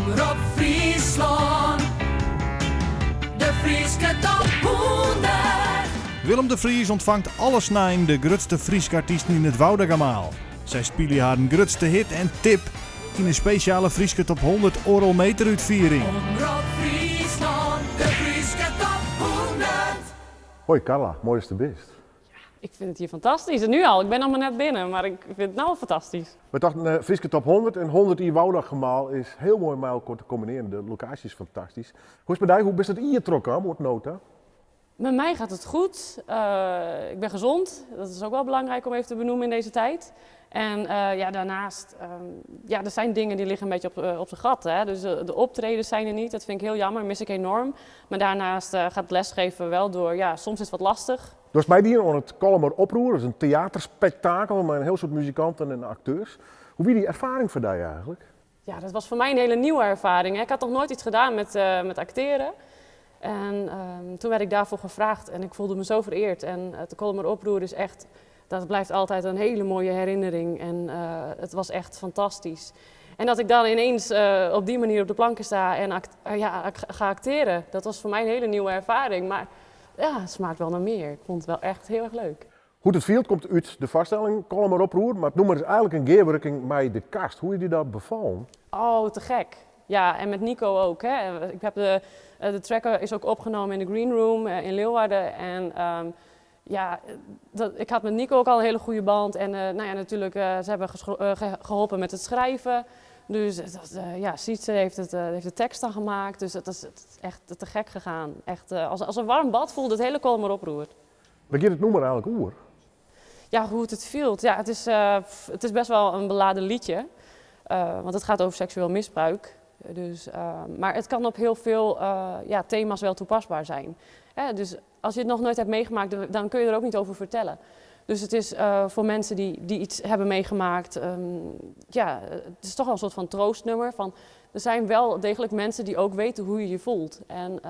Omrop Fryslân, de Fryske top 100. Willem de Vries ûntfangt alle snein de grutste Fryske artysten yn it Woudagemaal. Sy spylje harren grutste hit en tip yn in spesjale Fryske Top 100 oardelmeterútfiering. Omrop Fryslân, de Fryske top 100. Hoi Carla, moai datst der bist. Ik fyn it hjir fantastysk. Nu al, ik bin noch mar net binnen, mar ik fyn it no al fantastysk. We tochten Fryske Top 100 en 100 jier Woudagemaal is hiel moai mei elkoar te kombinearjen. De lokaasje is fantastysk. Hoe is it mei dy? Hoe bist it jier trochkaam oant no ta? Met mij gaat het goed. Ik ben gezond. Dat is ook wel belangrijk om even te benoemen in deze tijd. En ja, daarnaast, ja, er zijn dingen die liggen een beetje op zijn gat. Hè? Dus de optredens zijn er niet. Dat vind ik heel jammer, mis ik enorm. Maar daarnaast gaat het lesgeven wel door. Ja, soms is het wat lastig. Do hast meidien oan it Kollumer Oproer, dat is in teaterspektakel mei in hiel soad muzikanten en akteurs. Hoe wie dy erfaring foar dy eigentlik? Ja, dat was voor mij een hele nieuwe ervaring. Hè. Ik had nog nooit iets gedaan met acteren. En toen werd ik daarvoor gevraagd en ik voelde me zo vereerd. En het Kollumer Oproer is echt, dat blijft altijd een hele mooie herinnering. En het was echt fantastisch. En dat ik dan ineens op die manier op de planken sta en ja, ga acteren, dat was voor mij een hele nieuwe ervaring. Maar ja, het smaakt wel naar meer. Ik vond het wel echt heel erg leuk. Hoe't it fielt komt út de foarstelling Kollumer Oproer, mar it nûmer is eigentlik in gearwurking mei De Kast. Hoe is dy dat befallen? Oh, te gek. Ja, en met Nico ook. Hè. Ik heb de track is ook opgenomen in de Green Room in Leeuwarden. En ja, ik had met Nico ook al een hele goede band. En nou ja, natuurlijk, ze hebben geholpen met het schrijven. Dus dat, ja, Sietse heeft de tekst dan gemaakt. Dus het is echt te gek gegaan. Echt, als een warm bad voelde het hele Kollumer Oproer. Wêr giet it nûmer eigentlik oer? Ja, hoe het fielt. Ja, het is best wel een beladen liedje. Want het gaat over seksueel misbruik. Dus, maar het kan op heel veel ja, thema's wel toepasbaar zijn. Hè, dus als je het nog nooit hebt meegemaakt, dan kun je er ook niet over vertellen. Dus het is voor mensen die iets hebben meegemaakt, ja, het is toch wel een soort van troostnummer. Van, er zijn wel degelijk mensen die ook weten hoe je je voelt. En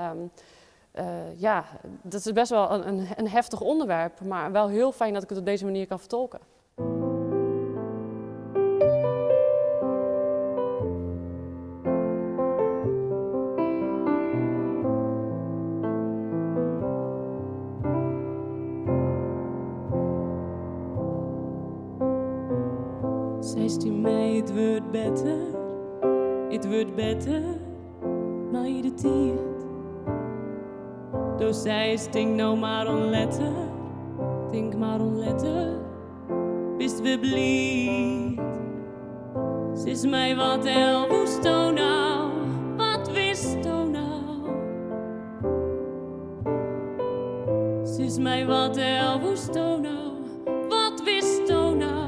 ja, dat is best wel een heftig onderwerp, maar wel heel fijn dat ik het op deze manier kan vertolken. Seist tsjin my, it wurdt better, it wurdt better, mei de tiid. Do seist, tink no mar oan letter, tink mar oan letter, bist wer bliid. Sis my wat el woesto no, wat witsto no? Sis my wat el woesto no, wat witsto no?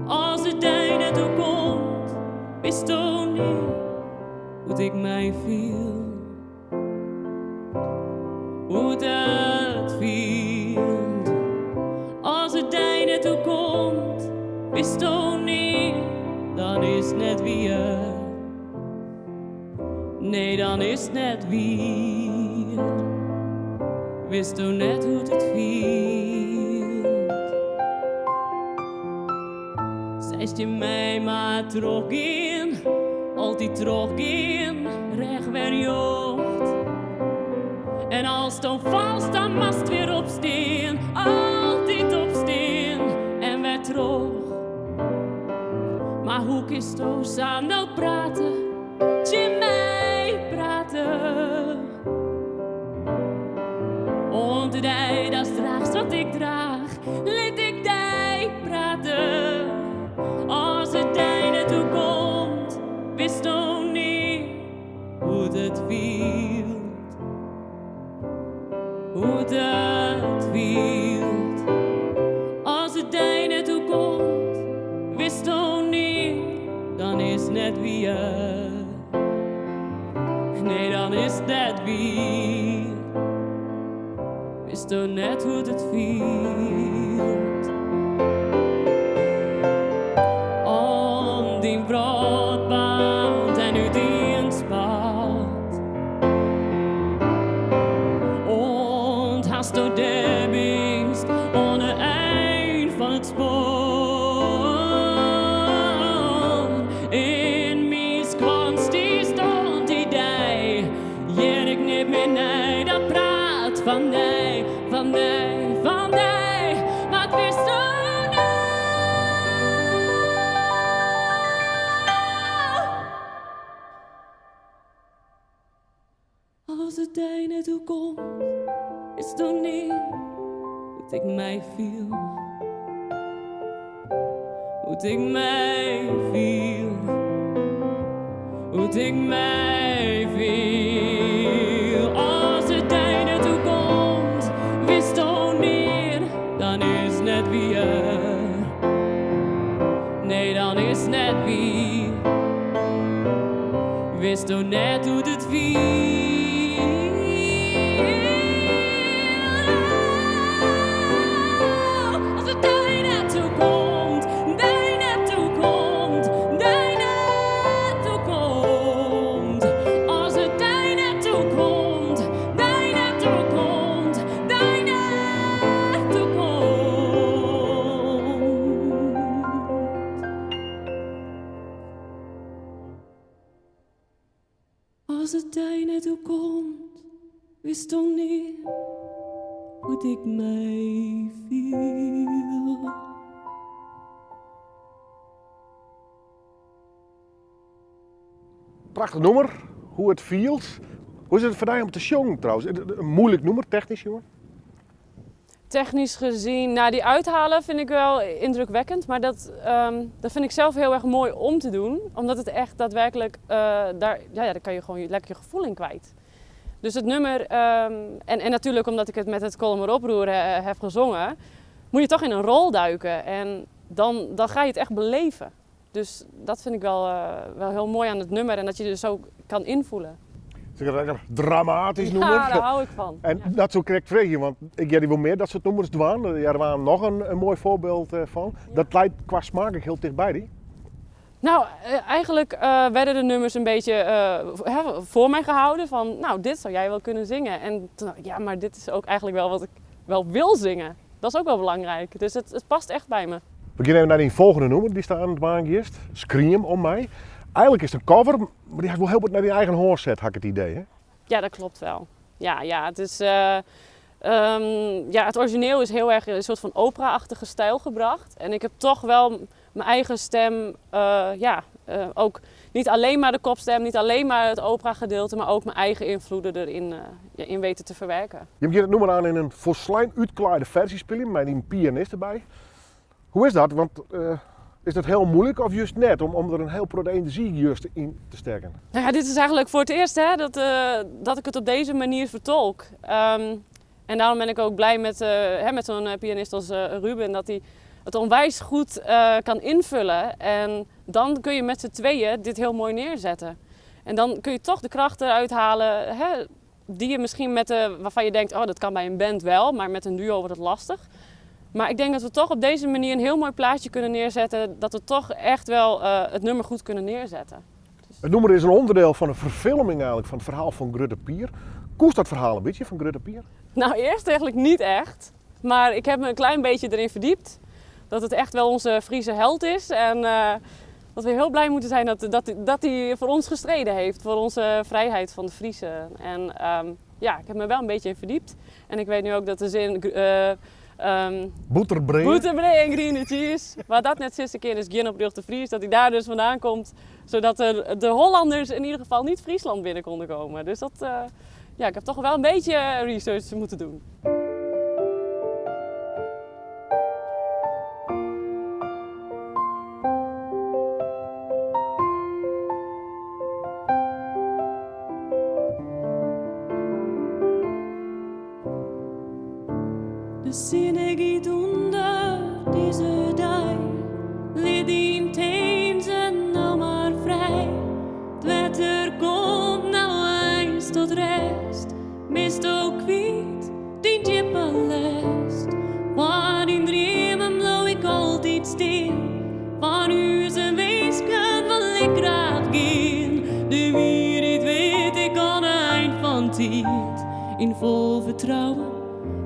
As it dy net oerkomt, witsto net hoe't ik my fiel. Hoe't it fielt. As it dy net oerkomt, witsto net, dan is it net wier. Nee, dan is it net wier. Witsto net hoe't it fielt. Seist tsjin my mar trochgean, altyd trochgean, rêch wer rjocht. En asto falst, dan moatst wer opstean, altyd opstean en wer troch. Mar hoe kinsto sa no prate, tsjin my prate? Oant de dei datst draachst wat ik draach, lit ik dy prate. As it dy net oerkomt, witsto net hoe't it fielt. Hoe't it fielt. As it dy net oerkomt, witsto net, dan is it net wier. Nee, dan is it net wier. Witsto net hoe't it fielt. Oant dyn wrâld baarnt en útienspat. Oant hasto dêr bist oan 'e ein fan it spoar. Yn myn skoalle. As it dy net oerkomt, witsto nea hoe't ik my fiel. Hoe't ik my fiel. Hoe't ik my fiel. As it dy net oerkomt, witsto nea, dan is net wier. Nee, dan is net wier. Witsto net hoe't it fielt. As it dy net oerkomt, dy net oerkomt, dy net oerkomt. As it dy net oerkomt, dy net oerkomt, dy net oerkomt. As it dy net oerkomt, witsto nea hoe't ik my fiel. Prachtich nûmer, hoe it fielt. Hoe is it foar dy om te sjongen trouwens? In muoilik nûmer, technysk sjoen? Technisch gezien, nou die uithalen vind ik wel indrukwekkend. Maar dat vind ik zelf heel erg mooi om te doen. Omdat het echt daadwerkelijk, daar, ja, ja, daar kan je gewoon lekker je gevoel in kwijt. Dus het nummer, en natuurlijk omdat ik het met het Kollumer Oproer heb gezongen, moet je toch in een rol duiken. En dan ga je het echt beleven. Dus dat vind ik wel heel mooi aan het nummer en dat je er zo kan invoelen. Het is een lekker dramatisch Ja, nummer. daar hou ik van. En dat zou ik correct vragen, want ik heb wel meer dat soort nummers dwaan. Ja, er waren nog een mooi voorbeeld van. Dat lijkt qua smaak ook heel dichtbij die. Eigenlijk werden de nummers een beetje voor mij gehouden van, nou, dit zou jij wel kunnen zingen. En toen dacht ik, ja, maar dit is ook eigenlijk wel wat ik wel wil zingen. Dat is ook wel belangrijk. Dus het past echt bij me. We gaan even naar die volgende nummer die staat aan het maken eerst. Scream om mij. Eigenlijk is het een cover, maar die heeft wel heel wat naar die eigen hoor zet, had ik het idee, hè? Ja, dat klopt wel. Ja, ja, het is, ja, het origineel is heel erg een soort van opera-achtige stijl gebracht. En ik heb toch wel mijn eigen stem, ook niet alleen maar de kopstem, niet alleen maar het opera-gedeelte, maar ook mijn eigen invloeden erin in weten te verwerken. Je hebt hier het nummer aan in een volslijn uitklaaide versie spelen, met die pianist erbij. Hoe is dat? Want is dat heel moeilijk of juist net om er een heel grote energie juist in te steken? Dit is eigenlijk voor het eerst, hè, dat ik het op deze manier vertolk. En daarom ben ik ook blij met zo'n pianist als Ruben, dat hij het onwijs goed kan invullen. En dan kun je met z'n tweeën dit heel mooi neerzetten. En dan kun je toch de kracht eruit halen, hè, die je misschien met de, waarvan je denkt, oh, dat kan bij een band wel, maar met een duo wordt het lastig. Maar ik denk dat we toch op deze manier een heel mooi plaatje kunnen neerzetten, dat we toch echt wel het nummer goed kunnen neerzetten. Dus Het nummer is een onderdeel van een verfilming eigenlijk van het verhaal van Grutte Pier. Koest dat verhaal een beetje van Grutte Pier? Eerst eigenlijk niet echt. Maar ik heb me een klein beetje erin verdiept. Dat het echt wel onze Friese held is. En dat we heel blij moeten zijn dat hij voor ons gestreden heeft. Voor onze vrijheid van de Friesen. En ik heb me wel een beetje in verdiept. En ik weet nu ook dat de zin Boeterbree. Boeterbree en green cheese. Maar dat net sinds een keer is Gin op de Vries, dat hij daar dus vandaan komt. Zodat de Hollanders in ieder geval niet Friesland binnen konden komen. Dus ik heb toch wel een beetje research moeten doen. De sinne giet onder deze dag, lid in teensen nou maar vrij. Het wetter komt nou eens tot rest, mist ook kwijt die diepe lest. Waar in dreamen blow ik altijd stil, van u zijn weesken wil ik graag gaan. De waarheid weet ik aan het eind van tijd, in vol vertrouwen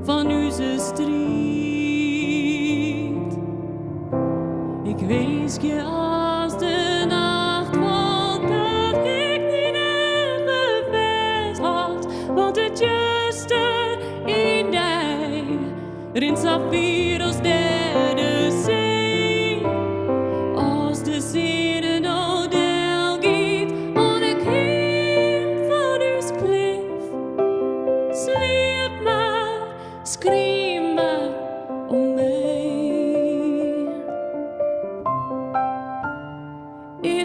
van onze strijd. Ik wees je als de nacht valt dat ik niet ergens had, want het juiste in dij rint saffier als derde zee. Als de zinnen odel giet aan de kim van uw klif,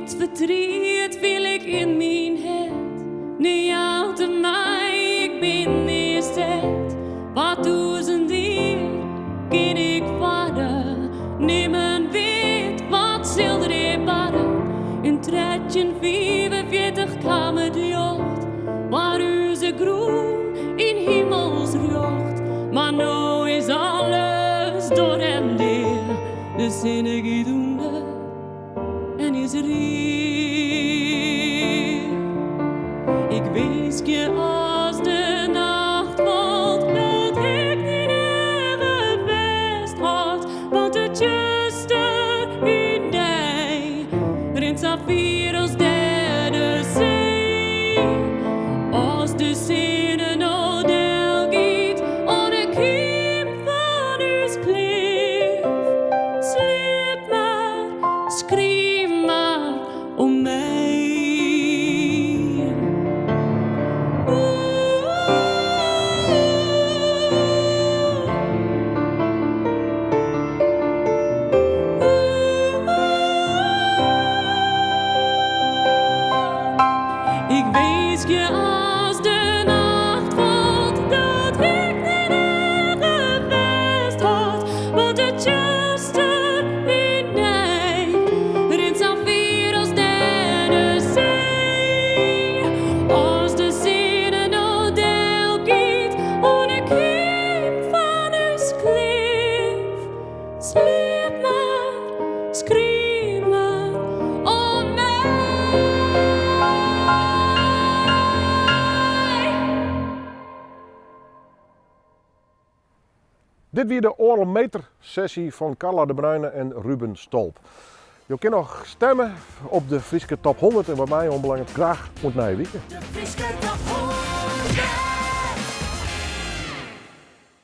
It fertriet fiel ik yn myn hert. Nu jout it my, ik bin neerset. 2000 jier kin ik farre, nimmen wit wat sil der ea barre. Yn 1345 kaam it ljocht, foar ús grûn yn himelsrjocht. Mar no is alles doar en dea, de sinne giet ûnder en is read. Ik winskje as de nacht falt dat ik dyn eagen fêsthâld, want it tsjuster yn dy rint sa fier as dêr de see. As de sinne no delgiet oan de kym fan ús klif, sliep mar, skriem mar om my. Ik winskje as de nacht falt dat ik dyn eagen fêsthâld, want it tsjuster yn dy rint sa fier as dêr de see. As de sinne no delgiet oan de kym fan ús klif, sliep mar, skriem mar om my. Dit wie de oardel meter sessy fan Carla de Bruine en Ruben Stolp. Jo kinne noch stimme op de Fryske Top 100 en wat my oanbelanget graach oant nije wike. De Fryske